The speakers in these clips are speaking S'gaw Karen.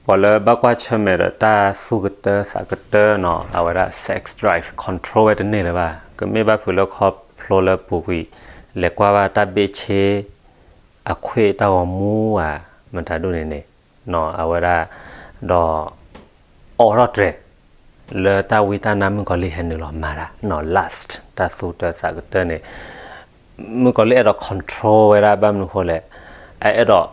ပှၤလၢဘၣ်ကွၢ်ဆၢၣ်မဲာ်ဒီးတၢ်သူၣ်ကတၢသးကတၢနီၤ အဝဲဒၣ် sex drive control ဝဲတန့ၢ်လၢၤဘၣ်. ကမ့ၢ်ဘၣ်ဖုးလၢခီဖျိလၢပူၤကွံာ် လဲၤကွၢ်ဘၣ်တၢ်ဘ့ၣ်ဆ့ အခွ့ၣ်တၢ်ဂီၤမူဧါ မတၤဒိၣ်န့ၣ်န့ၣ် အဝဲဒၣ် ဒီး အိးထီၣ်တြဲၤ လၢတၢ်ဝံတၢ်နါမုၣ်ကီၤလံၢ်ဟဲနုာ်လီၤမၤတၢ်နီၤ lust တၢ်သူၣ်ကတၢသးကတၢန့ၣ် မုၣ်ကီၤလံၢ်အဲၣ်ဒိး control ဝဲဒၣ်ဘၣ်မနုၤဃိလဲၣ်. အအဲၣ်ဒိး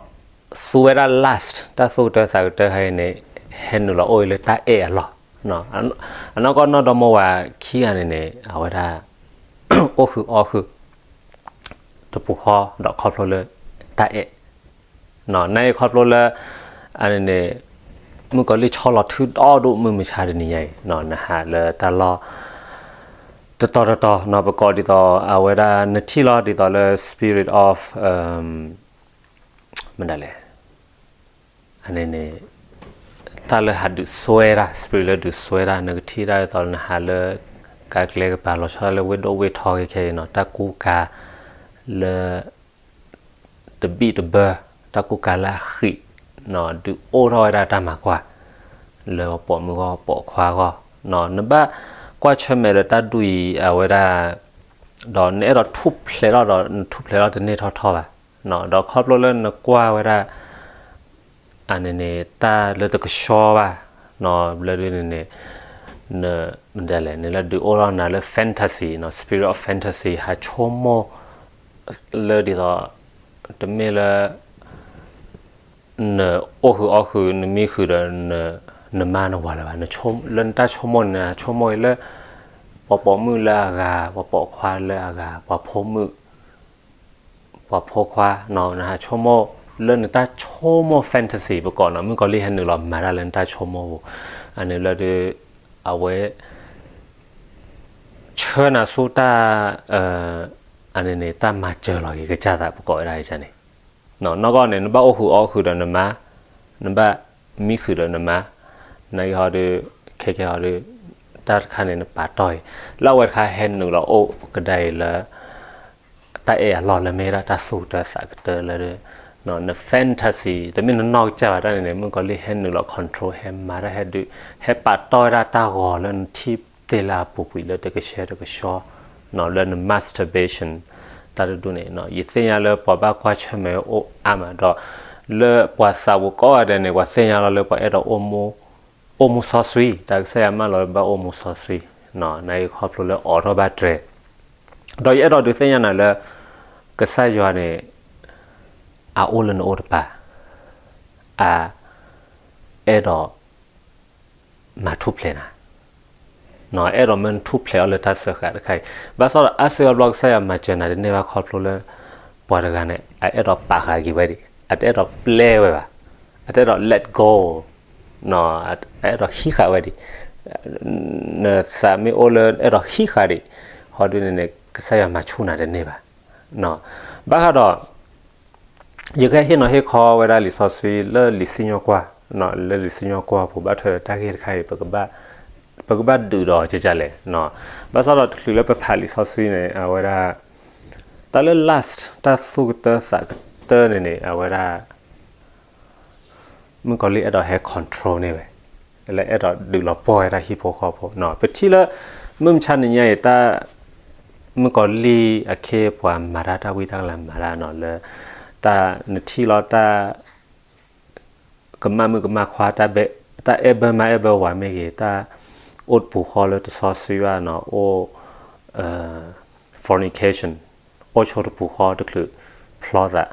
သူဝဲဒၣ် lust တၢ်သူၣ်ကတၢသးကတၢခါအံၤန့ၣ် ဟဲနုာ်လီၤအိၣ်အံၤလၢတၢ်အဲၣ်အလီၢ်. အနီၢ်ကီၢ်နီၢ်ဒီမါဝၤခံဂၤန့ၣ်န့ၣ် အဝဲဒၣ် အိၣ်ဃုာ်အီၣ်ဃုာ် တပူၤဃီဒီးခီဖျိလၢတၢ်အဲၣ် နအံၤခီဖျိလၢ အန့ၣ်န့ၣ် မုၣ်ကီၤလံၢ်ဆီလီၤထုဒီဒိၣ်မုၢ်မဆါတနံၤညါအံၤ နဟးလၢတၢ်လီၢ် တတီၤတတီၤနီၤ ပကိးဒ်သိး အဝဲဒၣ်နထံၣ်လီၤဒ်သိးလၢ spirit of မတၤလဲၣ် အန့ၣ်န့ၣ် တၢ်လၢဟးဒုးစွဲတၢ် spirit လၢဒုးစွဲတၢ် နကထံၣ်တၢ်ဒ်သိးနဟးလၢ ကကျဲကပၤလီၤဆီဒၣ်လၢဝ့ၢ်ဒိၣ်ဝ့ၢ်ထီကဲခဲအံၤနီၤ တၢ်ကူကၤ လၢ တဘံၣ်တဘၢ တၢ်ကူကၤလၢအဃံး ဒုးအိၣ်ထီၣ်ဝဲဒၣ်တၢ်မၤကွၢ် လၢပိာ်မုၣ်ဂီၢ်ပိာ်ခွါဂီၢ် နဘၣ်ကွၢ်ဆၢၣ်မဲာ်ဒီးတၢ်ဒ်အံၤအဝဲဒၣ် ဒီးနအဲၣ်ဒိးထူၣ်ဖျဲးထီၣ်ဒီး နထူၣ်ဖျဲးထီၣ်တန့ၢ်ထီၣ်ထီၣ်ဘၣ် ဒီးခီဖျိလၢနကွၢ်ဝဲဒၣ် အန့ၣ်န့ၣ် တၢ်လၢတကဆှီဘၣ် လၢဒ်န့ၣ်န့ၣ် န မတၤလဲၣ် နလၢဒုးအိၣ်ထီၣ်နၤလၢ fantasy နီၤ spirit of fantasy ဟးဆိကမိၣ် လၢဒ်သိး တမ့ၢ်လၢ နအိၣ်ဃုာ်အီၣ်ဃုာ် နမံဃုာ်ဒီး နမါနဝၤလၢၤဘၣ် လၢနတၢ်ဆိကမိၣ်န့ၣ် နဆိကမိၣ်အံၤလၢ ပှၤပိာ်မုၣ်လၢအဂၤ ပှၤပိာ်ခွါလၢအဂၤ ပှၤဖိမုၣ် ပှၤဖိခွါ နဟးဆိကမိၣ် လၢနတၢ်ဆိကမိၣ် fantasy ပကိးနီၤ မုၣ်ကီၤလံၢ်ဟဲနုာ်လီၤမၤတၢ်လၢနတၢ်ဆိကမိၣ်ပူၤ အန့ၣ်လၢဒုး အဝဲ ဆှၢနၤဆူတၢ် အန့ၣ်န့ၣ် တၢ်မၤစၢၤလီၤက့ၤကစၢ်သးပကိးဝဲဒၣ်န့ၣ် နီၢ်ကီၢ်န့ၣ် နဘၣ်အိၣ်ဃုာ်အီၣ်ဃုာ်ဒီးနမါ နဘၣ်မံဃုာ်ဒီးနမါ နကဟီဒုး ခဲကဲဟီဒုး တၢ်တခါန့ၣ် နပာ်တီၢ်အံၤ လၢအဝဲတခါဟဲနုာ်လီၤအိၣ်ကဒါအံၤလၢ တၢ်အဲၣ်အလီၢ်လၢမ့ၢ်ဒၣ်တၢ်သူၣ်ကတၢသးကတၢလၢ န fantasy တမ့ၢ်နနီၢ်ကစၢ်ဘၣ်တၢ်န့ၣ်န့ၣ် မုၣ်ကီၤလံၢ်ဟဲနုာ်လီၤ control ဟဲမၤတၢ်ဟဲဒုး ဟဲပာ်တီၢ်ဝဲဒၣ်တၢ်ဂီၤလၢနထံၣ်သ့လၢအပူၤကွံာ်လၢတကဆှဲတကဆှီ လၢန masturbation တၢ်တဒူၣ်န့ၣ် ယသ့ၣ်ညါလၢပှၤဘၣ်ကွၢ်ဆၢၣ်မဲာ်အိၣ်အါမးဒီး လၢပှၤသးပူၤကိးဂၤဒဲးန့ၣ် ပှၤသ့ၣ်ညါလီၤလၢပှၤအဲၣ်ဒိး အိၣ်မူစီဆှံ တၢ်ကစၢ်ယွၤမၢလီၤဘၣ်အိၣ်မူစီဆှံ နအံၤခီဖျိလၢအိးထီၣ်ဘၣ်တြဲၤ ဒီးယအဲၣ်ဒိးဒုးသ့ၣ်ညါနၤလၢ ကစၢ်ယွၤန့ၣ် အအိၣ်လၢနအိၣ်တပၤ အ အဲၣ်ဒိး မၤထူၣ်ဖျဲးနၤ အဲၣ်ဒိးမၢနထူၣ်ဖျဲးအီၤလၢတၢ်စၢဃာ်တခါအံၤ ဘၣ်ဆၣ်ဒီးအါစုအါဘျီကစၢ်ယွၤမၤစၢၤနၤတန့ၢ်ဘၣ်ခီဖျိလၢ ပှၤတဂၤန့ၣ် အအဲၣ်ဒိးပာ်ဃာ်က့ၤဝဲဒံး အတအဲၣ်ဒိးပျဲဝဲဘၣ် အတအဲၣ်ဒိး let go အအဲၣ်ဒိးဟံးဃာ်ဝဲဒံး နသးမ့ၢ်အိၣ်လၢအဲၣ်ဒိးဟံးဃာ်ဒံး ဟီဒုန့ၣ်န့ၣ် ကစၢ်ယွၤမၤဆူၣ်နၤတန့ၢ်ဘၣ် ဘၣ်ဃးဒီး ယကဟဲဟ့ၣ်နီၤဟ့ၣ်ခီဝဲဒၣ်လံာ်စီဆှံလၢလံာ်စံၣ်ညီၣ်ကွီၢ် လၢလံာ်စံၣ်ညီၣ်ကွီၢ်ပူၤဘၣ်ထွဲဒီးတၢ်ဂ့ၢ်တခါအံၤ ပကဘၣ်ဒုးဒီးကကလဲၣ် ဘၣ်ဆၣ်ဒီးတချုးလၢပဖးလံာ်စီဆှံန့ၣ် အဝဲဒၣ် တၢ်လၢ lust တၢ်သူၣ်ကတၢသးကတၢန့ၣ်န့ၣ် အဝဲဒၣ် မုၣ်ကီၤလံၢ်အဲၣ်ဒိးဟဲ control န့ၢ်ဝဲ လၢအဲၣ်ဒိးဒုးလီၤပှီၢ်ဝဲဒၣ်ဟံၣ်ဖိဃီဖိ ပထံၣ်လၢ မုၢ်မဆါတနံၤညါအံၤ တၢ် မုၣ်ကီၤလံၢ်အခ့အပှၤမၤတၢ်တၢ်ဝံတၢ်ကလၤမၤတၢ်နီၤလၢ တၢ်နထံၣ်လီၤတၢ် ကမၣ်မုၣ်ကမၣ်ခွါ တၢ်အဲၣ်ဘၢမါအဲၣ်ဘၢဝၤမ့ၢ်ဂ့ၤ တၢ်အိၣ်တပူၤဃီလၢတစီဆှံဘၣ်နီၤ အိၣ် fornication အိၣ်ဆိတပူၤဃီတချုးဖျီသး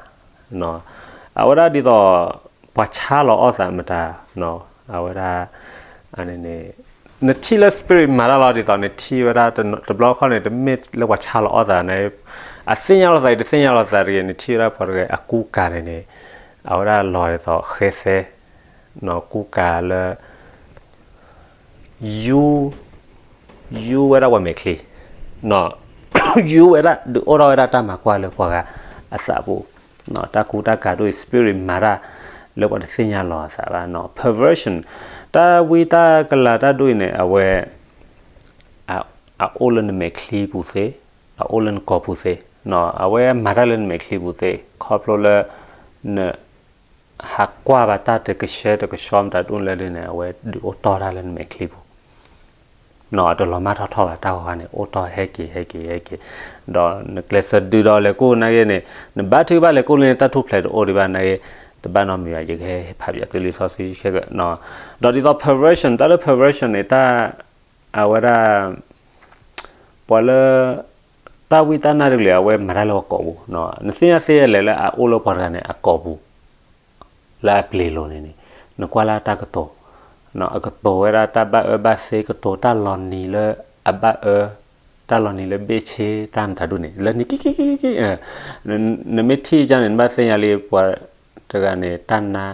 အဝဲဒၣ်ဒ်သိး ပှၤဆါလီၤအီၣ်သးမတၤ အဝဲဒၣ် နထံၣ်လၢ spirit မၤတၢ်လီၤဒ်သိး နထံၣ်ဝဲဒၣ်တဘျီခီန့ၣ် တမ့ၢ်လၢပှၤဆါလီၤအီၣ်သးန့ၣ် အသ့ၣ်ညါလီၤသးအံၤ တသ့ၣ်ညါလီၤသးတဂ့ၤ နထံၣ်ဝဲဒၣ်ပှၤတဂၤအကူကၤန့ၣ်န့ၣ် အဝဲဒၣ်လီၤဒ်သိးဃဲသဲ ကူကၤလၢ ယူ ယူဝဲဒၣ်ပှၤမဲာ်ချံ ယူဝဲဒၣ် ဒုးအိၣ်ထီၣ်ဝဲဒၣ်တၢ်မၤကွၢ်လၢပှၤဂၤအသးပူၤ တၢ်ကူတၢ်ကၤဒ်အံၤ spirit မၤတၢ်လၢပှၤတသ့ၣ်ညါလီၤအသးဘၣ် perversion တၢ်ဝံတၢ်ကလၤတၢ်ဒ်အံၤန့ၣ် အဝဲ အအိၣ်လၢနမဲာ်ချံပူၤသ့ အအိၣ်လၢနကိာ်ပူၤသ့ အဝဲမၤတၢ်လၢနမဲာ်ချံပူၤသ့ ခီဖျိလၢ န ဟးကွၢ်ဘၣ်တၢ်တကဆှဲတကဆှီမတၤဒူၣ်လဲၣ်ဒ်န့ၣ် အဝဲဒုးအိၣ်တီၢ်တၢ်လၢနမဲာ်ချံပူၤ နီၣ် အတလီၤမၢ်ထီၣ်ထီၣ်ဘၣ်တၢ်ဂီၤဂၤန့ၣ် အိၣ်တီၢ်ဟဲက့ၤဟဲက့ၤဟဲက့ၤ, ဒီးနကျဲးစၢးဒုးဒီးလဲၤကိၢ်နာ်က့န့ၣ် နဘါထုကဖၣ်လဲၤကိၢ်လၢန့ၣ် တၢ်ထူၣ်ဖျဲးတအိၣ်ဒံးဘၣ်နာ်က့, တဘၣ်နီတမံၤဘၣ် ယကဟဲဖးပၠးသုလံာ်စီဆှံခဲကနီၣ်, ဒီးဒ်သိး perversion တၢ်လၢ perversion န့ၣ် တၢ် အဝဲဒၣ် ပှၤလၢ တၢ်ဝံတၢ်နါတကလုာ် အဝဲမၤတၢ်လၢပှၤကိာ်ပူၤ, နသ့ၣ်ညါသ့လဲၣ်လၢအအိၣ်လၢပှၤတဂၤန့ၣ် အကိာ်ပူၤ လၢအပျ့ၤလိၤန့ၣ်န့ၣ်, နကွၢ်လၢတၢ်ကတိၤ, အကတိၤဝဲဒၣ်တၢ်ဘၣ်အၢဘၣ်သီ ကတိၤတၢ်လီၤနံၤလၢအဘၣ်အၢ, တၢ်လီၤနံၤလၢဘ့ၣ်ဆ့တၢ်မတၤဒူၣ်န့ၣ် လၢနံၤကံကံကံကံ, နမ့ၢ်ထံၣ်ကန့ၣ် နဘၣ်သ့ၣ်ညါလံ ပှၤတဂၤန့ၣ် တၢ်နါ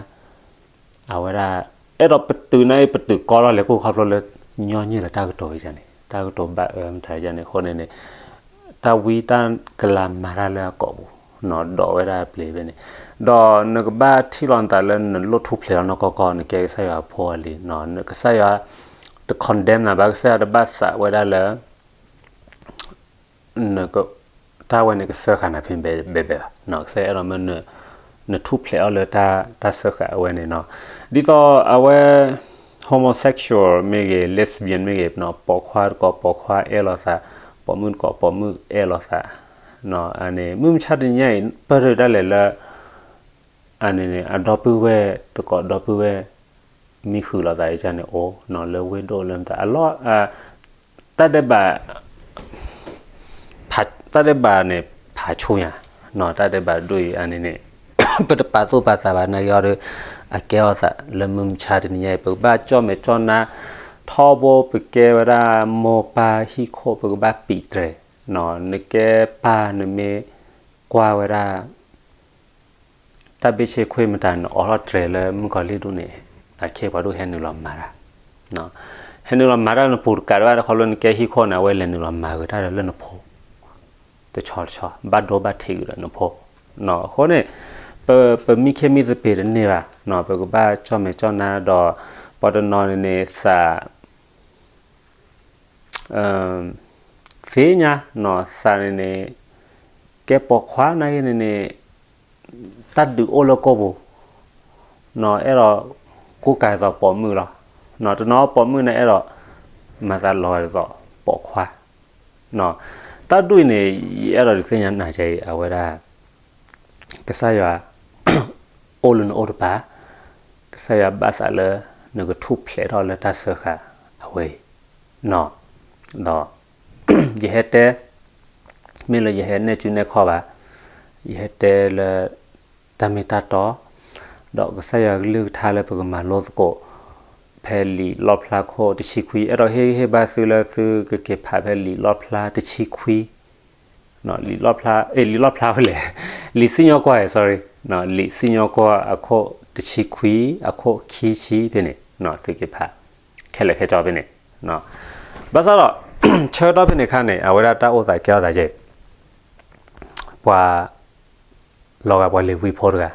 အဝဲဒၣ် အဲၣ်ဒိးပတုာ်န့ၣ် ပတုာ်ကီလီၤလဲၤကိၢ်ခီဖျိလၢ ညီနုၢ်ဒီးတၢ်ကတိၤယန့ၣ် တၢ်ကတိၤဘၣ်အၢမတၤယန့ၣ်အဃိန့ၣ်န့ၣ်, တၢ်ဝံတၢ်ကလၤမၤတၢ်လၢအကိာ်ပူၤ, နီၣ် ဒိးဝဲဒၣ်ပျ့ၤဖဲန့ၣ်, ဒီးနကဘၣ်ထံၣ်လီၤနသးလၢနလိၣ်ထူၣ်ဖျဲးလီၤနီၢ်ကီၢ်ကီၢ် နကဲကစၢ်ယွၤအဖိအလံၤ, ကစၢ်ယွၤ တ condemn နၤဘၣ်, ကစၢ်ယွၤတဘၣ်သးဝဲဒၣ်လၢ တၢ်ဝဲန့ၣ်ကစၢဃာ်နၤဖဲဘဲဘဲဘၣ်, ကစၢ်ယွၤအဲၣ်ဒိးမ့ၢ် နထူၣ်ဖျဲးအီၤလၢတၢ်စၢဃာ်အဝဲန့ၣ်နီၣ်, ဒ်သိးအဝဲ homosexual မ့ၢ်ဂ့ၤ lesbian မ့ၢ်ဂ့ၤ, ပိာ်ခွါတကိးပိာ်ခွါအဲၣ်လိာ်သး, ပိာ်မုၣ်တကိးပိာ်မုၣ်အဲၣ်လိာ်သး, န့ၣ် မုၢ်မဆါတနံၤညါအံၤ ပၢၢ်ဒၣ်လဲာ်လၢ အန့ၣ်န့ၣ် အဒီပုၢ်ဝဲၢ်တကိးဒီပုၢ်ဝဲၢ် မံဃုာ်လိာ်သးအံၤန့ၣ်အိၣ်နီၣ် လၢဝ့ၢ်ဒိၣ်လၢမတၤအလီၢ်, တၢ်ဒဲးဘး တၢ်ဒဲးဘးန့ၣ် ဖးဆူညါ, တၢ်ဒဲးဘးဒိၣ်အံၤန့ၣ်န့ၣ် ပတပာ်သူၣ်ပာ်သးဘၣ်နာ်က့အီၤဒီး အကဲအီၤသးလၢမုၢ်မဆါတနံၤညါအံၤ ပကဘၣ်ကၠီၣ်မဲာ်ကၠီၣ်နါ ထီဘိပကဲဝဲဒၣ်မိၢ်ပၢ်ဟံၣ်ခိၣ် ပကဘၣ်ပံးတြဲၤ, နကဲပၢ်နမ့ၢ်ကွၢ်ဝဲဒၣ် တၢ်ဘ့ၣ်ဆ့ခွ့ၣ်မတၤနအိးထီၣ်တြဲၤလၢမုၣ်ကီၤလံၢ်ဒူၣ်န့ၣ် အခ့ပှၤဒိၣ်ဟဲနုာ်လီၤမၤတၢ်, ဟဲနုာ်လီၤမၤတၢ်လၢနပူၤတကးဒံးဘၣ် တခီဖျိနကဲဟံၣ်ခိၣ်န့ၣ် အဝဲလဲၤနုာ်လီၤမၤဂ့ၤတၢ်ဒီးလၢနဖိ တဆီတဆီ ဘၣ်ဒိဘၣ်ထံးဂ့ၤဒီးနဖိ, အဃိန့ၣ် ပမံခ့မံသပ့ၤတန့ၢ်ဘၣ်, ပကဘၣ်ကၠီၣ်မဲာ်ကၠီၣ်နါဒီး ပှၤတနီၤန့ၣ်န့ၣ် သး သ့ၣ်ညါနီၢ်သးန့ၣ်န့ၣ် ကဲပိာ်ခွါနာ်က့န့ၣ်န့ၣ် တၢ်ဒုးအိၣ်လၢကိာ်ပူၤ နီၢ်အဲၣ်ဒိးကူကၤသိးပိာ်မုၣ်လီၤ. နီၢ်တနီၤပိာ်မုၣ်န့ၣ်အဲၣ်ဒိးမၤသးလီၤဂာ်ဒ်သိးပိာ်ခွါ. နီၢ်တၢ်ဒ်အံၤန့ၣ် ယအဲၣ်ဒိးဒုးသ့ၣ်ညါနၤကဲအံၤ အဝဲဒၣ် ကစၢ်ယွၤ အိၣ်လၢနအိၣ်တပၤ, ကစၢ်ယွၤဘၣ်သးလၢ နကထူၣ်ဖျဲးထီၣ်လၢတၢ်စၢဃာ်အဝဲအံၤ, ဒီး ယဟဲတဲ မ့ၢ်လၢယဟဲနဲၣ်စုနဲၣ်ခီၣ်ဘၣ်, ယဟဲတဲလၢ တၢ်မ့ၢ်တၢ်တီ, ဒီးကစၢ်ယွၤကလုၢ်ကထါလၢပကမၤလိသကိး ဖဲလံာ်လီၣ်ဖျါခိၣ်တဆံခွံ, အဲၣ်ဒိးဟ့ၣ်ဂံၢ်ဟ့ၣ်ဘါသုလၢသုကက့ၤဖးဖဲလံာ်လီၣ်ဖျါတဆံခွံ လံာ်လီၣ်ဖျါ လံာ်လီၣ်ဖျါဝဲလဲၣ်, လံာ်စံၣ်ညီၣ်ကွီၢ် sorry, လံာ်စံၣ်ညီၣ်ကွီၢ်အခိၣ်တဆံခွံ အခိၣ်ခံဆံဖဲန့ၣ် သုက့ၤဖး ခဲလၢာ်ခဲဆ့ဖဲန့ၣ်, ဘၣ်ဆၣ်ဒီး ဆၢကတီၢ်ဖဲန့ၣ်အခါန့ၣ် အဝဲဒၣ်တၢ်အိၣ်သးကဲထီၣ်သးကဲ ပှၤ လီၤဂာ်ပှၤလ့ၤဝံဖိတဂၤ,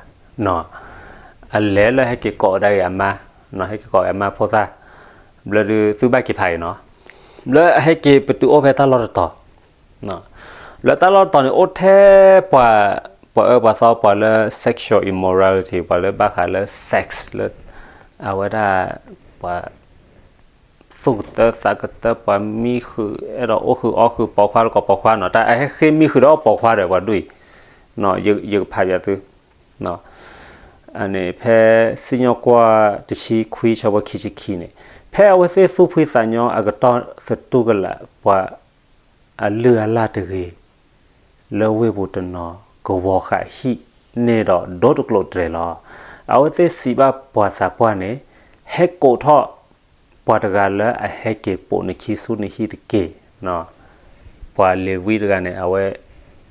အလဲၤလၢဟဲက့ၤကိးဝဲဒၣ်အံၤအမါ, ဟဲက့ၤကိးဝဲအမါဖိသၣ်, ဘျီဒုးသုဘၣ်က့ၤဖးအံၤနီၤ, ဘျီအဟဲက့ၤပတုၤအိၣ်ဖဲတၢ်လီၢ်တတီၤ, ဘျီတၢ်လီၢ်တတီၤန့ၣ် အိၣ်ထဲပှၤ ပှၤအၢပှၤသီပှၤလၢ sexual immorality ပှၤလၢဘၣ်ဃးလၢ sex လၢ အဝဲဒၣ် ပှၤ သူၣ်ကတၢသးကတၢ ပှၤမံဃုာ် အဲၣ်ဒိးအိၣ်ဃုာ်အီဃုာ်ပိာ်ခွါတကိးပိာ်ခွါနီၤ, တၢ်အဟဲဃ့မံဃုာ်ဒီးပိာ်ခွါဒီးပှၤဒ်အံၤ, ယကဖးပၠးသု, အန့ၣ်ဖဲစံၣ်ညီၣ်ကွီၢ်တဆံခွံ ဆၢဖိခံဆံခံန့ၣ်, ဖဲအဝဲသ့ၣ်သူၣ်ဖှံသးညီအကတီၢ်သတူၢ်ကလာ် ပှၤအလုၢ်အလၢ်တဂ့ၤ လၢဝ့ၢ်ပူၤတနီၤ ကဝီၤဃာ်ဟံၣ်န့ၢ်ဒီးဒိတကျိးတြဲၤလီၤ. အဝဲသ့ၣ်စံးဘၣ်ပှၤသးပှၢ်န့ၣ်, ဟဲကိးထီၣ်ပှၤတဂၤလၢအဟဲက့ၤပိာ်နခံဆူနဟံၣ်တက့ၢ်. ပှၤလ့ၤဝံတဂၤန့ၣ် အဝဲ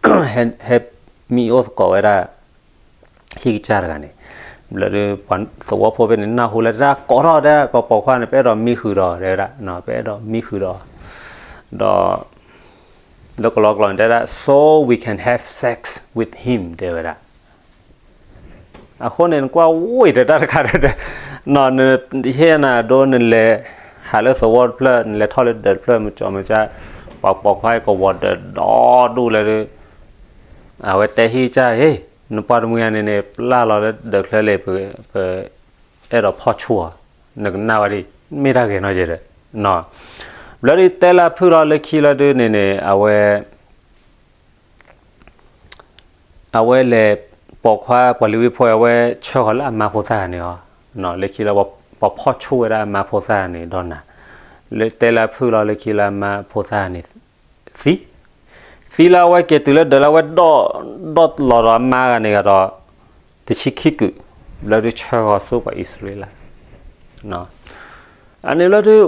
ဟဲမံအိၣ်သကိးဝဲဒၣ် ဟံၣ်ကစၢ်တဂၤန့ၣ်, ဘျီဒုးပှၤသဝီဖိဖဲန့ၣ် နၢ်ဟူလၢတၢ်ကိးထီၣ်ဒၣ် ပှၤပိာ်ခွါန့ၣ် ပအဲၣ်ဒိးမံဃုာ်ဒီး တဲဝဲဒၣ်, ပအဲၣ်ဒိးမံဃုာ်ဒီး ဒီး လၢကလီကလီန့ၣ် တဲဒၣ် so we can have sex with him တဲဝဲဒၣ်. အဃိန့ၣ် နကွၢ်ဝံၤဒီးတၢ်တခါဒီး နဟ့ၣ်နၤဒိ နလဲၤ ဟးလၢသဝီတဖျၢၣ် နလဲၤထီၣ်လၢဒၢးတဖျၢၣ် မကၠီမကၠၢ် ပှၤပိာ်ခွါကဝီၤဒၢးဒီဒူၣ်လၢ အဝဲတဲဟံၣ်ကစၢ် ဟ့ၣ် နပှၤတမှံၤဂၤန့ၣ်န့ၣ် ပျၢ်လီၤလၢဒၢးချၢလံ ပအဲၣ်ဒိးဖီၣ်ဆူၣ်အီၤ, နကနၣ်ဝဲဒၣ်, မ့ၢ်တၢ်ဂ့ၤနီတမံၤဒီး, ဘျီဒုးတဲလၢဖုၣ်လီၤလၢခံလီၤဒုးန့ၣ်န့ၣ် အဝဲ အဝဲလဲၤပိာ်ခွါပှၤလ့ၤဝံဖိ အဝဲဆၢဃီၤလၢအမါဖိသၣ်ဂၤန့ၣ်အီၤ, လၢခံလၢ ပှၤဖီၣ်ဆူၣ်ဝဲဒၣ်အမါဖိသၣ်ဂၤန့ၣ်ဒီးနၤ, လၢတဲလၢဖုၣ်လီၤလၢခံလၢအမါဖိသၣ်ဂၤန့ၣ် သံ, သံလၢအဝဲက့ၤတုၤလၢဒၢးလၢအဝဲ ဒီးလီၤဒီးအမါဂၤန့ၣ်ဂၤဒီး တဆံခံကုာ်, ဘျီဒုးဆၢဃီၤဆူပှၤအံၣ်စရ့လး အန့ၣ်ဘျီဒုး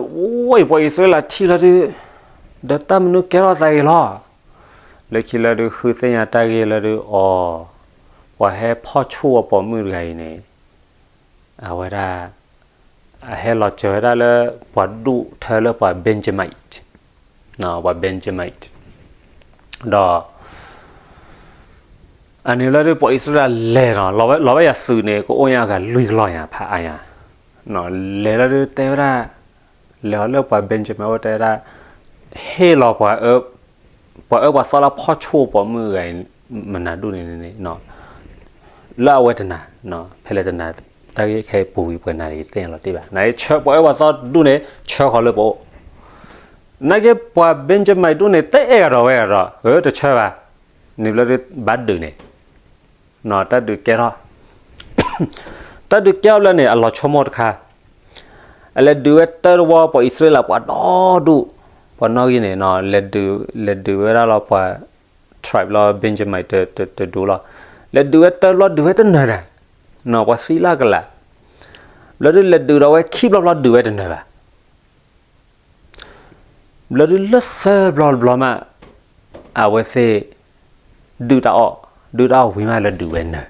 ဝဲပှၤအံၣ်စရ့လးထံၣ်လီၤဒုး, ဒီးတၢ်မနုၤကဲထီၣ်သးဂ့ၤလီၤ, လၢခံလၢဒုးဃုသ့ၣ်ညါတၢ်ဂ့ၢ်လၢဒုးအီၤ, ပှၤဟဲဖီၣ်ဆူၣ်အီၤပိာ်မုၣ်တဂၤအံၤန့ၣ်, အဝဲဒၣ် အဟဲလီၤစၢၤဝဲဒၣ်လၢ ပှၤဒူၣ်ထၢလၢပှၤ Benjamite, ပှၤ Benjamite ဒီး အန့ၣ်လၢဒုးပှၤအံၣ်စရ့လးလဲၤနီၤ, လီၤဝဲယၤသုးန့ၣ် ကအိၣ်ညါအဂၤလွံၢ်ကလီၢ်ညါ ဖးအါညါ, လဲၤလီၤဒုးတဲဝဲဒၣ်, လဲၤအီၤလၢပှၤ Benjamin အိၣ်တဲဝဲဒၣ်, ဟ့ၣ်လီၤပှၤ ပှၤအၢပှၤသီလၢဖီၣ်ဆူၣ်ပိာ်မုၣ်ဂၤအံၤ မနုၤဒူၣ်န့ၣ်န့ၣ်, လၢအဝဲတနၤ, ဖဲလဲၣ်တနၤ, တၢ်ဂ့ၢ်ခဲအံၤပူၤဝံၤပှဲၤနၤလံ သ့ၣ်ညါလီၤတံၢ်ဘၣ်, နဆၢပှၤအၢပှၤသီဒူၣ်န့ၣ် ဆၢဃီၤလၢပအိၣ်, နာ်က့ပှၤ Benjamin ဒူၣ်န့ၣ် တအဲၣ်ကဒီးဝဲကဒီး, အၢ တဆၢဘၣ်, န့ၣ်ဘျီဒုးဘၣ်ဒုးန့ၣ် တၢ်ဒုးကဲထီၣ်, တၢ်ဒုးကဲထီၣ်ဘျီန့ၣ် အလီၤဆိကမိၣ်တခါ, အလဲၤဒုးဝဲတၢတဝီ ပှၤအံၣ်စရ့လးပှၤဒီဒူၣ်, ပှၤနီၣ်ဂံၢ်န့ၣ်, လဲၤဒုးဝဲဒၣ်လီၤပှၤ tribe လီၤ Benjamin တဒူၣ်လီၤ, လဲၤဒုးဝဲတၢတဘျီဒုးဝဲတနၢၤဒၣ်, ပှၤသံလၢကလး, ဘျီဒုးလဲၤဒုးဒီးဝဲခံဘျီဘျီဒုးဝဲတနၢၤဘၣ် ဘျီဒုးလၢသၢဘျီတဘျီမး, အဝဲသ့ၣ် ဒုၣ်တၢ်အီၣ်, ဒုၣ်တၢ်အီၣ်ဝံၤမးလၢဒုးဝဲနၢ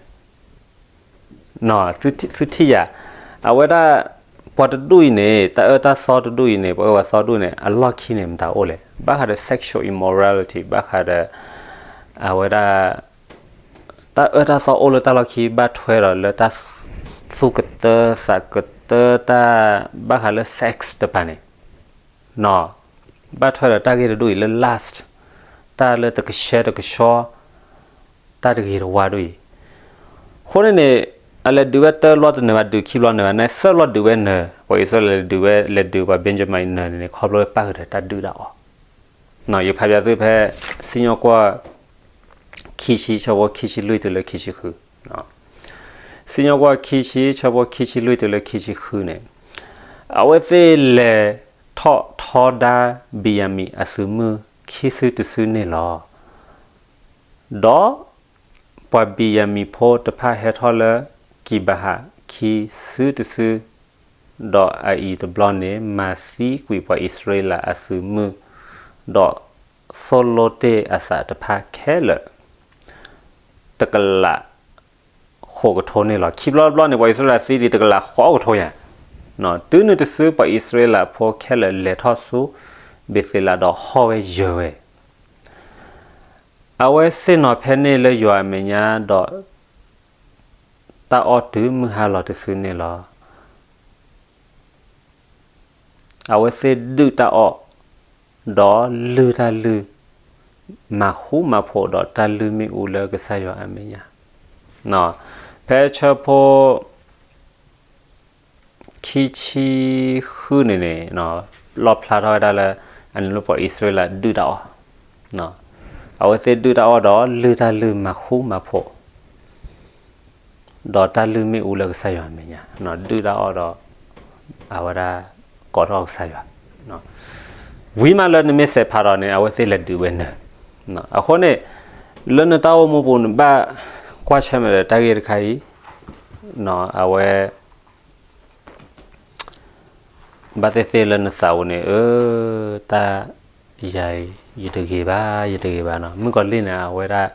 ၤ, သုထံၣ်ယၤ, အဝဲဒၣ် ပှၤတဒူၣ်အံၤန့ၣ် တၢ်အၢတၢ်သီတဒူၣ်အံၤန့ၣ် ပှၤအၢပှၤသီဒူၣ်န့ၣ် အလီၢ်ခံန့ၣ် မတၤအိၣ်လဲၣ်, ဘၣ်ဃးဒီး sexual immorality ဘၣ်ဃးဒီး အဝဲဒၣ် တၢ်အၢတၢ်သီအိၣ်လၢတၢ်လီၢ်ခံ ဘၣ်ထွဲဒီးလၢတၢ် သူၣ်ကတၢ သးကတၢတၢ် ဘၣ်ဃးလၢ sex တပၤန့ၣ်, ဘၣ်ထွဲဒီးတၢ်ဂ့ၢ်တဒူၣ်အံၤလၢ lust တၢ်လၢတကဆှဲတကဆှီ တၢ်တဂ့ၤတဝါဒ်အံၤ, အဃိန့ၣ်န့ၣ် အလဲၤဒုးဝဲတၢဘျီတနၢၤဘၣ် ဒုးခံဘျီနၢၤဘၣ် နသၢဘျီဒုးဝဲနၢၤ ပှၤအံၣ်စရ့လးလဲၤဒုးဝဲ လဲၤဒုးပှၤ Benjamin နၢၤန့ၣ်န့ၣ် ခီဖျိလၢပၣ်ဃုာ်ဒီးတၢ်ဒုၣ်တၢ်အီၣ် ယဖးပၠးသုဖဲ စံၣ်ညီၣ်ကွီၢ် ခံဆံ ဆၢဖိခံဆံလွံၢ်တုၤလၢခံဆံဃု, စံၣ်ညီၣ်ကွီၢ်ခံဆံ ဆၢဖိခံဆံလွံၢ်တုၤလၢခံဆံဃုန့ၣ်, အဝဲသ့ၣ်လဲၤထီၣ်ထီဒါဘံၣ်ယၤမံၣ်အသုးမုၢ်ခံစုတစုန့ၣ်လီၤ. ဒီးပှၤဘံၣ်ယၤမံၣ်ဖိတဖၣ်ဟဲထီၣ်လၢကံၢ်ဘၤဟၣ်ခံစုတစု, ဒီးအအံၤတဘျီန့ၣ် မၤသံကွံာ်ပှၤအံၣ်စရ့လးအသုးမုၢ်, ဒီးသိၣ်လိတ့ၢ်အသးတဖၣ်ခဲလၢာ် တကလးဃိးကထိန့ၣ်လီၤ. ခံဘျီတဘျီန့ၣ် ပှၤအံၣ်စရ့လးသံဒံးတကလးဃိးကထိယၤ, တုၤနုၤတစုပှၤအံၣ်စရ့လးဖိခဲလၢာ်လဲၤထီၣ်ဆူဘ့ၤသ့လးဒီးဟီၣ်ဝဲယၢၤဝဲ အဝဲဆ့ၣ်နီၤဖဲန့ၣ်လၢယွၤအမဲာ်ညါဒီး တၢ်အီၣ်တုၤမုၢ်ဟါလီၤတစုန့ၣ်လီၤ. အဝဲသ့ၣ်ဒုၣ်တၢ်အီၣ်, ဒီးလုၢ်တၢ်လုၢ်, မၤဃူမၤဖိးဒီးတၢ်လုၢ်မ့ၣ်အူလၢကစၢ်ယွၤအမဲာ်ညါ, ဖဲဆၢဖိ ခံဆံဃုန့ၣ်န့ၣ် လီၣ်ဖျါထီၣ်ဝဲဒၣ်လၢ အန့ၣ်လၢပှၤအံၣ်စရ့လးဒုၣ်တၢ်အီၣ်, အဝဲသ့ၣ်ဒုၣ်တၢ်အီၣ်ဒီးလုၢ်တၢ်လုၢ်မၤဃူမၤဖိး ဒီးတၢ်လုၢ်မ့ၣ်အူလၢကစၢ်ယွၤအမဲာ်ညါ, ဒုၣ်တၢ်အီၣ်ဒီး အဝဲဒၣ်ကိးထီၣ်ကစၢ်ယွၤ, ဝံၤမးလၢနမ့ၢ်စဲးဖးဒီးန့ၣ် အဝဲသ့ၣ်လဲၤဒုးဝဲနၢၤ, အဃိန့ၣ် လၢနတၢ်အိၣ်မူပူၤန့ၣ် ဘၣ်ကွၢ်ဆၢၣ်မဲာ်ဒီးတၢ်ဂ့ၢ်တခါအံၤ, အဝဲ ဘၣ်သ့ၣ်သ့ၣ်လၢနသးအိၣ်န့ၣ် အၢ တၢ်ယၤ ယတဂ့ၤဘၣ် ယတဂ့ၤဘၣ်နီၤ, မုၣ်ကီၤလံၢ်န့ၣ် အဝဲဒၣ်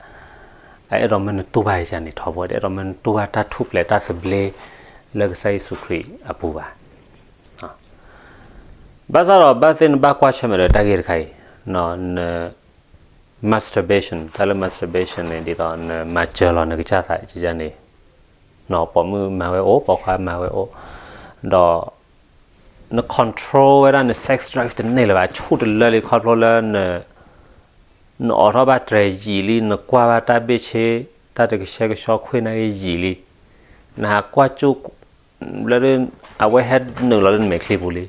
အအဲၣ်ဒိးမၢနတူၢ်ဘၣ်ယၤန့ၣ်ထီဘိ တအဲၣ်ဒိးမၢနတူၢ်ဘၣ်တၢ်ထူၣ်ဖျဲးတၢ်သဘျ့ လၢကစၢ်ယ့ၣ်ၡူးခရံာ်အပူၤဘၣ်. ဘၣ်ဆၣ်ဒီးဘၣ်သ့ၣ်နဘၣ်ကွၢ်ဆၢၣ်မဲာ်ဒီးတၢ်ဂ့ၢ်တခါအံၤ, န masturbation တၢ်လၢ masturbation န့ၣ် ဒ်သိးနမၤစၢၤလီၤနကစၢ်သးန့ၣ် ပိာ်မုၣ်မၤဝဲအိၣ် ပိာ်ခွါမၤဝဲအိၣ်, ဒီး န control ဝဲဒၣ်န sex drive တန့ၢ်လၢၤဘၣ် ဆူၣ်တလၢလံခီဖျိလၢ နအိးထီၣ်ဘၣ်တြဲၤယံာ်လံ နကွၢ်ဘၣ်တၢ်ဘ့ၣ်ဆ့ တၢ်တကဆှဲကဆှီခွ့ၣ်န့ၣ်ဂ့ၤယံာ်လံ. နဟးကွၢ်ကၠိ လၢ အဝဲဟဲနုာ်လီၤလၢနမဲာ်ချံပူၤလံ.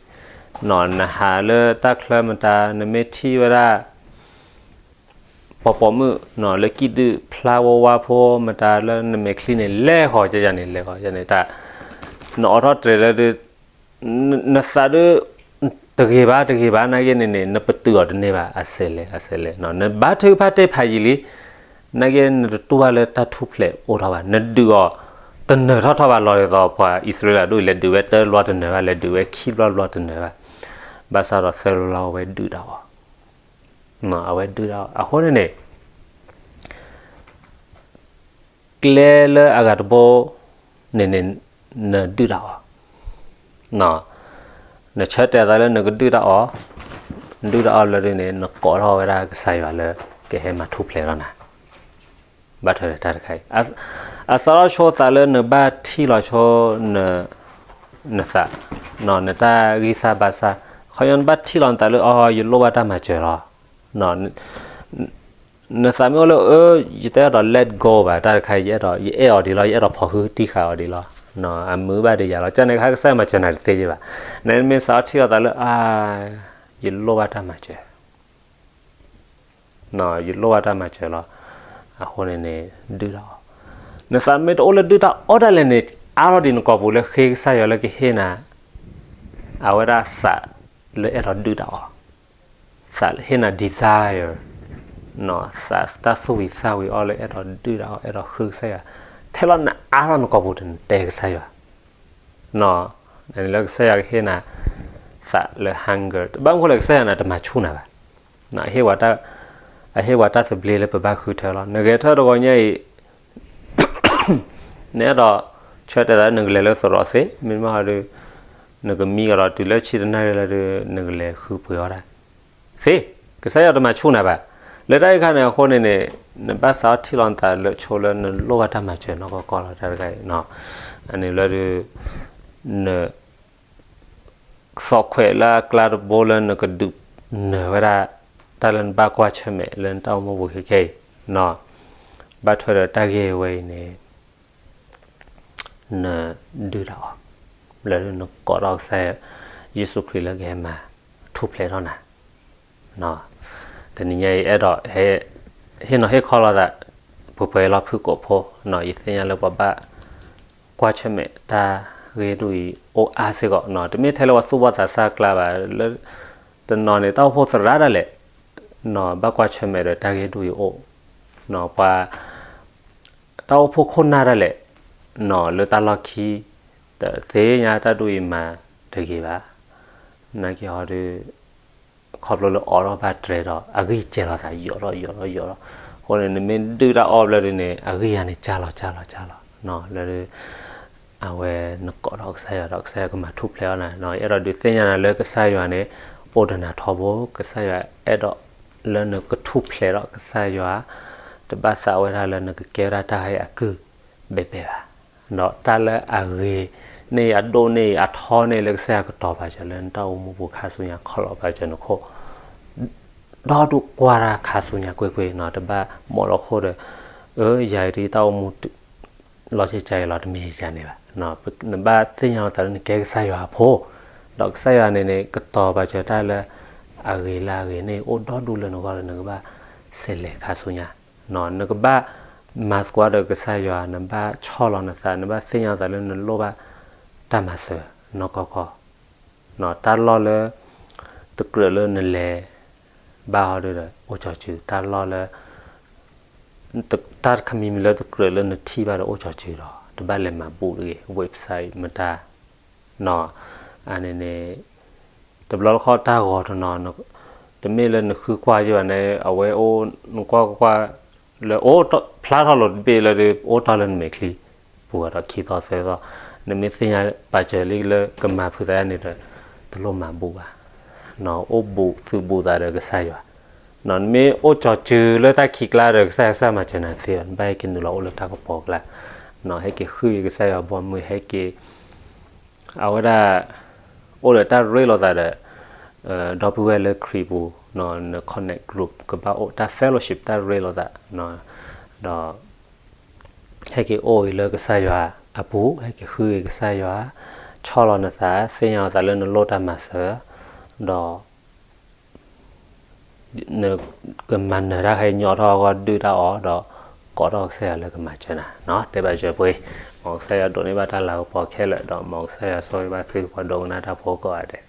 နဟးလၢတၢ်ချၢမတၤ နမ့ၢ်ထံၣ်ဝဲဒၣ် ပိာ်ပိာ်မုၣ် လၢကံၣ်ဒုၣ်ဖျါဝါဝါဖိမတၤလၢနမဲာ်ချံန့ၣ် လဲၤဃီၤကယၤန့ၣ် လဲၤဃီၤကယၤန့ၣ် တၢ် နအိးထီၣ်တြဲၤလၢဒုး နသးဒုး တဂ့ၤဘၣ်တဂ့ၤဘၣ် နာ်က့န့ၣ်န့ၣ် နပတုာ်အီၤတန့ၢ်ဘၣ် အစဲးလဲၣ် အစဲးလဲၣ် နဘါထုကဖၣ်တ့ၢ်ဖးယံာ်လံ. နာ်က့ နတတူၢ်ဘၣ်လၢတၢ်ထူၣ်ဖျဲးအိၣ်ထီၣ်ဘၣ် နဒုးအီၤ တနၢၤထီၣ်ထီၣ်ဘၣ်လီၤဒ်သိး ပှၤအံၣ်စရ့လးဒ်အံၤ လဲၤဒုးဝဲတၢဘျီတနၢၤဘၣ် လဲၤဒုးဝဲခံဘျီဘျီတနၢၤဘၣ်. ဘၣ်ဆၣ်ဒီးသၢလါလၢအဝဲဒုးတၢ်အီၤ အဝဲဒုးတၢ်အီၤ အဃိန့ၣ်န့ၣ် ကျဲလၢအဂၤတဘိန့ၣ်န့ၣ် နဒုးတၢ်အီၤ နဆၢတဲာ်သးလၢနကဒုးတၢ်အီၤ ဒုးတၢ်အီၤလၢဒ်န့ၣ် နကိးထီၣ်ဝဲဒၣ်ကစၢ်ယွၤလၢကဟဲမၤထူၣ်ဖျဲးထီၣ်နၤ ဘၣ်ထွဲဒီးတၢ်တခါအံၤ အစးထီၣ်ဆိသးလၢနဘၣ်ထံၣ်လီၤဆိ နသး နတၢ်ဂံၢ်စၢ်ဘါစၢ် ခီညီနဘၣ်ထံၣ်လီၤနသးလၢ အီ ယလိၣ်ဘၣ်တၢ်မၤစၢၤလီၤ နသးမ့ၢ်အိၣ်လၢ အၢ ယတအဲၣ်ဒိး let go ဘၣ် တၢ်တခါအံၤ ယအဲၣ်ဒိး ယအဲၣ်အီၤဒံးလီၤ ယအဲၣ်ဒိးဖီၣ်ဟုတံၢ်ဃာ်အီၤဒံးလီၤ အမုာ်ဘၣ်ဒီးယၤလီၤ ကန့ၣ်ခါကစၢ်ယွၤမၤစၢၤနၤတသ့ဘၣ် နမ့ၢ်စးထီၣ်ထံၣ်လီၤသးလၢ အါ ယလိၣ်ဘၣ်တၢ်မၤစၢၤ ယလိၣ်ဘၣ်တၢ်မၤစၢၤလီၤ အဃိန့ၣ်န့ၣ် ဒုးတၢ်အီၤ နသးမ့ၢ်တအိၣ်လၢဒုးတၢ်အီၣ်ဒၣ်လဲာ်န့ၣ် အါထီၣ်ဒံးနကိာ်ပူၤလၢဃ့ကစၢ်ယွၤလၢကဟ့ၣ်နၤ အဝဲဒၣ်သးလၢအဲၣ်ဒိးဒုးတၢ်အီၤ သးဟ့ၣ်နၤ desire သးတၢ်သူၣ်ဝံၤသးဝံၤအီၤလၢအဲၣ်ဒိးဒုးတၢ်အီၤ အဲၣ်ဒိးဃုကစၢ်ယွၤ ထဲလီၤနအါထီၣ်နကိာ်ပူၤဒီးနတဲကစၢ်ယွၤ လၢကစၢ်ယွၤကဟ့ၣ်နၤ သးလၢ hunger ဘၣ်မနုၤဃိလဲၣ် ကစၢ်ယွၤန့ၣ်တမၤဆူၣ်နၤဘၣ် အဟ့ၣ်ဝဲတၢ်သဘျ့လၢပဘၣ်ဃုထၢလီၤ နဂဲၤထၢၣ်တဂီၤညါအံၤ နအဲၣ်ဒိးဆၢတဲာ်သးလၢနကလဲၤလၢသရိာ်သ့ မ့တမ့ၢ်ဟီဒီး နကမံကဒီးတုၤလၢဆံတနၣ်ရံၣ်လၢဒုး နကလဲၤဃုပှ့ၤအီၣ်တၢ်သ့ ကစၢ်ယွၤတမၤဆူၣ်နၤဘၣ် လၢတၢ်အံၤခါန့ၣ်အဃိန့ၣ်န့ၣ် နဘၣ်စးထီၣ်ထံၣ်လီၤနသးလၢဆိလၢနလိၣ်ဘၣ်တၢ်မၤစၢၤနီၢ်ကီၢ်ကီၢ်လီၤတၢ်တခါအံၤ အန့ၣ်လၢဒုး န သီၣ်ခွဲးလၢအကျါတဘိလၢနကဒုးနၢၤဝဲဒၣ် တၢ်လၢနဘၣ်ကွၢ်ဆၢၣ်မဲာ်လၢနတၢ်အိၣ်မူပူၤခဲခဲအံၤ ဘၣ်ထွဲဒီးတၢ်ဂ့ၢ်ဝဲအံၤန့ၣ် နဒုးတၢ်အီၤ လၢနကိးထီၣ်ကစၢ်ယ့ၣ်ၡူးခရံာ်လၢကဟဲမၤထူၣ်ဖျဲးထီၣ်နၤ တနံၤညါအံၤအဲၣ်ဒိး ဟ့ၣ်နီၤဟ့ၣ်ခီလိာ်သး ပှဲၤပှဲၤလီၤဖုၣ်ကိာ်ဖိ ယသ့ၣ်ညါလၢပှၤဘၣ်ကွၢ်ဆၢၣ်မဲာ်တၢ်ဂ့ၢ်ဒ်အံၤအိၣ်အါစ့ၢ်ကီး တမ့ၢ်ထဲလၢပှၤသူၣ်ဘီၣ်သးစၢ်အကျါဘၣ် လၢ တနီၤန့ၣ် တၢ်အိၣ်ဖှိၣ်သရၣ်ဒၣ်လဲာ် ဘၣ်ကွၢ်ဆၢၣ်မဲာ်ဒီးတၢ်ဂ့ၢ်ဒ်အံၤအိၣ် ပှၤ တၢ်အိၣ်ဖှိၣ်ခိၣ်နၢ်ဒၣ်လဲာ် လၢတၢ်လီၢ်ခံ တသ့ၣ်ညါတၢ်ဒ်အံၤမၤတဂ့ၤဘၣ် နာ်က့ဟီဒီး ခီဖျိလၢအိးထီၣ်ဘၣ်တြဲၤဒီး အဂံၢ်စဲၤလီၤသး ယိးထီၣ်ယိးထီၣ်ယိးထီၣ် အဃိန့ၣ် နမ့ၢ်ဒုးတၢ်အီၣ်ဘျီဒုးန့ၣ် အဂံၢ်အါန့ၣ် ကၢ်လီၤကၢ်လီၤကၢ်လီၤ လၢ အဝဲနကိးထီၣ်ကစၢ်ယွၤဒီးကစၢ်ယွၤကမၤထူၣ်ဖျဲးအီၤနၤ ယအဲၣ်ဒိးဒုးသ့ၣ်ညါနၤလၢကစၢ်ယွၤန့ၣ် အိၣ်ဒီးနၤထီဘိ ကစၢ်ယွၤအဲၣ်ဒိးလၢနကထူၣ်ဖျဲးဒီးကစၢ်ယွၤ တဘၣ်သးဝဲဒၣ်လၢနကကဲဝဲဒၣ်တၢ်ဂ့ၢ်အကုၢ်ဘဲဘဲဘၣ် ဒီးတၢ်လၢအဂ့ၤန့ၢ်အဒိၣ်န့ၢ်အထီန့ၢ်လၢကစၢ်ယွၤကတီၤပာ်စၢၤလၢနတၢ်အိၣ်မူပူၤခါဆူညါခီလီၤပာ်စၢၤနခိၣ် ဒီဒူၣ်ကွၢ်တၢ်ခါဆူညါကွ့ၢ်ကွ့ၢ်နီၤ တဘၣ်မိာ်လီၤခိၣ်ဒီး အၢ ယၤအံၤတၢ်အိၣ်မူ လီၤစ့ၢ်ကီးအံၤလီၤ တမ့ၢ်ယၤန့ၣ်ဘၣ်. နဘၣ်သ့ၣ်ညါလီၤသးလၢနကဲကစၢ်ယွၤအဖိ, ဒီးကစၢ်ယွၤန့ၣ်န့ၣ် ကတီၤပာ်စၢၤတၢ်လၢအဂ့ၤလၢအဂ့ၤန့ၣ် အိၣ်ဒီဒူၣ်လၢနဂီၢ်လၢနကဘၣ်ဆဲးလဲးခါဆူညါ. နကဘၣ်မၤသကိးဒီးကစၢ်ယွၤ, နဘၣ်ဆီၣ်လီၤနသး, နဘၣ်သ့ၣ်ညါလီၤသးလၢနလိၣ်ဘၣ်တၢ်မၤစၢၤနီၢ်ကီၢ်ကီၢ်. တၢ်လီၢ်လၢ တကြၢးလၢနလဲၤဘၣ်အီၤဒီး အိၣ်ကၠီၤစုၤ, တၢ်လီၢ်လၢ တၢ်တခါမံၤမံၤလၢတကြၢးလၢနထံၣ်ဘၣ်ဒီးအိၣ်ကၠီၤစုၤဒီး တဘၣ်လဲၤမၤဘူးတဂ့ၤ website မတၤ နီၤ. အန့ၣ်န့ၣ် တဘျီတခီၣ်တၢ်ဂီၤတနီၤ တမ့ၢ်လၢနဃုကွၢ်ယဲၢ်ဘၣ်န့ၣ် အဝဲအိၣ် နကွၢ်ကွၢ်လၢအိၣ် ဖျါထီၣ်လိာ်တဘ့ၣ်လၢ အိၣ်တ့ၢ်လၢနမဲာ်ချံ ပူၤဒီးခံသီသၢသီ, နမ့ၢ်သ့ၣ်ညါပာ်စၢၤလံလၢကမၤဖုးသးန့ၣ်ဒီး တလိၣ်မၤဘူးဘၣ်. အိၣ်ဘူးသုးဘူးသးဒီးကစၢ်ယွၤ, နမ့ၢ်အိၣ်ကၠီၤစုၤလၢတၢ်ခံးကျါဒီး ကစၢ်ယွၤ ကစၢ်မၤစၢၤနၤသ့ဘၣ်, နဘၣ်ဟဲက့ၤနုာ်လီၤအိၣ်လၢတၢ်ကပီၤကျါ, ဟဲက့ၤဃုကစၢ်ယွၤဘီမုၢ် ဟဲက့ၤ အဝဲဒၣ် အိၣ်ဒီးတၢ်ရ့လိာ်သးဒီး ဒီပုၢ်ဝဲၢ်လၢခရံာ်ပူၤ, န connect group ကဘၣ်အိၣ်တၢ် fellowship တၢ်ရ့လိာ်သး, ဒီး ဟဲက့ၤအိၣ်ဂ့ၤလၢကစၢ်ယွၤအပူၤ, ဟဲက့ၤဃုဂ့ၤကစၢ်ယွၤ, ဆီၣ်လီၤနသး, သ့ၣ်ညါလီၤသးလၢနလိၣ်တၢ်မၤစၢၤ, ဒီး နကမၤနၢၤတၢ်ခဲအံၤ ညီထီၣ်အဂီၢ် ဒုၣ်တၢ်အီၣ်ဒီး ကိးထီၣ်ကစၢ်ယွၤလၢကမၤစၢၤနၤ, တဲဘၣ်စၢၤပှ့ၤ, မ်ကစၢ်ယွၤဒိးန့ၢ်ဘၣ်တၢ်လၤကပီၤခဲလၢာ် ဒီးမ်ကစၢ်ယွၤဆိၣ်ဂ့ၤဘၣ်သုပှၤဒိကနၣ်တၢ်ဖိကိးဂၤဒဲး.